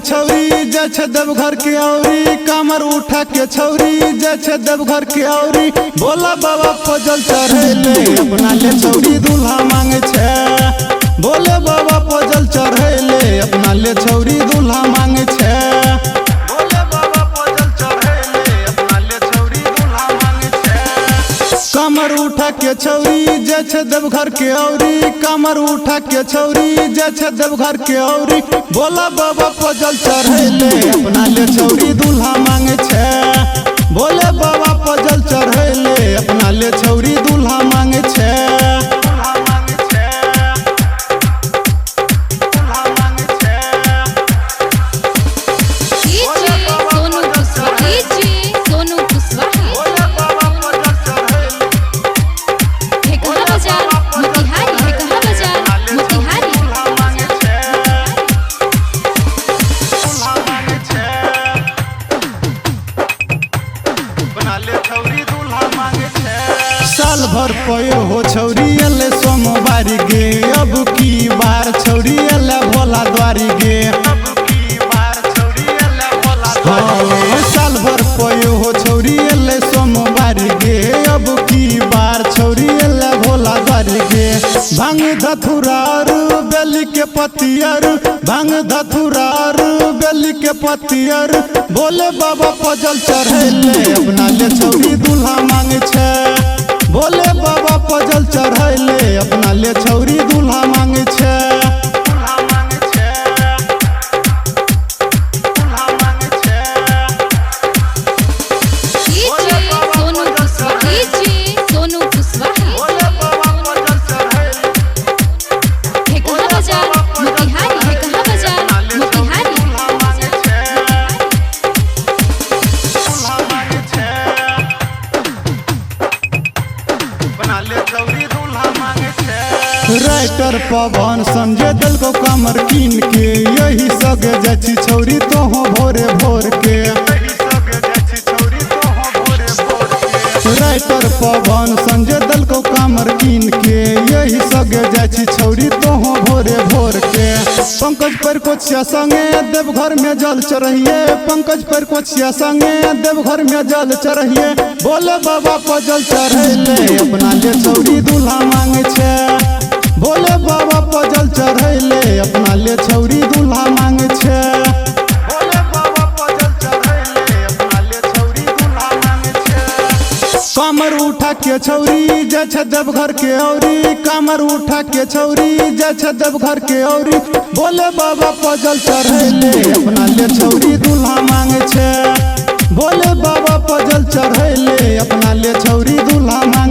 छौरी जाइ छै देवघर के औरी, कमर उठा के छौरी जाइ छै देवघर के औरी। भोला बाबा पर जल चढ़ैले अपना ले छौरी दूल्हा मांगे छै। भोले बाबा पर जल चढ़ैले अपना ले छौरी दूल्हा मांगे छै। भोले बाबा पर जल चढ़ैले अपना ले छौरी दूल्हा मांगे छै। कमर उठा के छौरी जाइ छै देवघर के औरी, कमर उठा के छौरी जाइ छै देवघर के औरी। भोला बाबा पर जल चढ़ैले अपना ले छौरी दूल्हा मांगे छै। भोले बाबा पर जल चढ़ैले अपना ले छौरी दूल्हा मांगे छै। दूल्हा मांगे छै, दूल्हा मांगे छै। DJ Sonu Kushwaha, DJ Sonu Kushwaha. भोले बाबा पर जल चढ़ैले ठेकहा बाजार मोतिहारी, ठेकहा बाजार मोतिहारी। दूल्हा मांगे छै, दूल्हा मांगे छै। बना ले छौरी दूल्हा मांगे छै। साल भर पयो हो छौरी अले सोमवारी गे, अब की बार छौरी अले भोला द्वारी गे। अब की बार छौरी अले भोला द्वारी। साल भर पयो हो छौरी अले सोमवारी गे, अब की बार छौरी अले भोला द्वारी गे। भांग धथुरार बेली के पतियर, भांग धथुरार बेली के पतियर। भोले बाबा पर जल चढ़ैले अपना ले छौरी दूल्हा मांगे छै। भोले बाबा पर जल चढ़ैले अपना ले छौरी दूल्हा मांगे छै। दूल्हा मांगे छै, दूल्हा मांगे छै। DJ Sonu Kushwaha, DJ Sonu Kushwaha. भोले बाबा पर जल चढ़ैले ठेकहा बाजार मोतिहारी, ठेकहा बाजार मोतिहारी। दूल्हा मांगे छै, दूल्हा मांगे छै। बना ले छौरी दूल्हा मांगे छै। राइटर पवन संजय दल को कमर कीन के, यही सगे जाइ छी छौरी तोहो भोरे भोर के। राइटर पवन संजय दल को कमर कीन के, यही सगे जाइ छी छौरी तोहो भोरे भोर के। पंकज पर कोचिया संगे देवघर में जल चढ़िए, पंकज पर कोचिया संगे देवघर में जल चढ़िए। भोले बाबा पर जल चढ़ैले अपना ले छौरी दूल्हा मांगे छै। भोले बाबा पर जल चढ़ैले अपना ले छौरी दूल्हा मांगे छै। भोले बाबा पर जल चढ़ैले अपना ले छौरी दूल्हा मांगे छै। कमर उठा के छौरी जाइ छै देवघर के औरी, कमर उठा के छौरी जाइ छै देवघर के औरी। भोले बाबा पर जल चढ़ैले अपना ले छौरी दूल्हा मांगे छै। भोले बाबा पर जल चढ़ैले अपना ले छौरी दूल्हा मांगे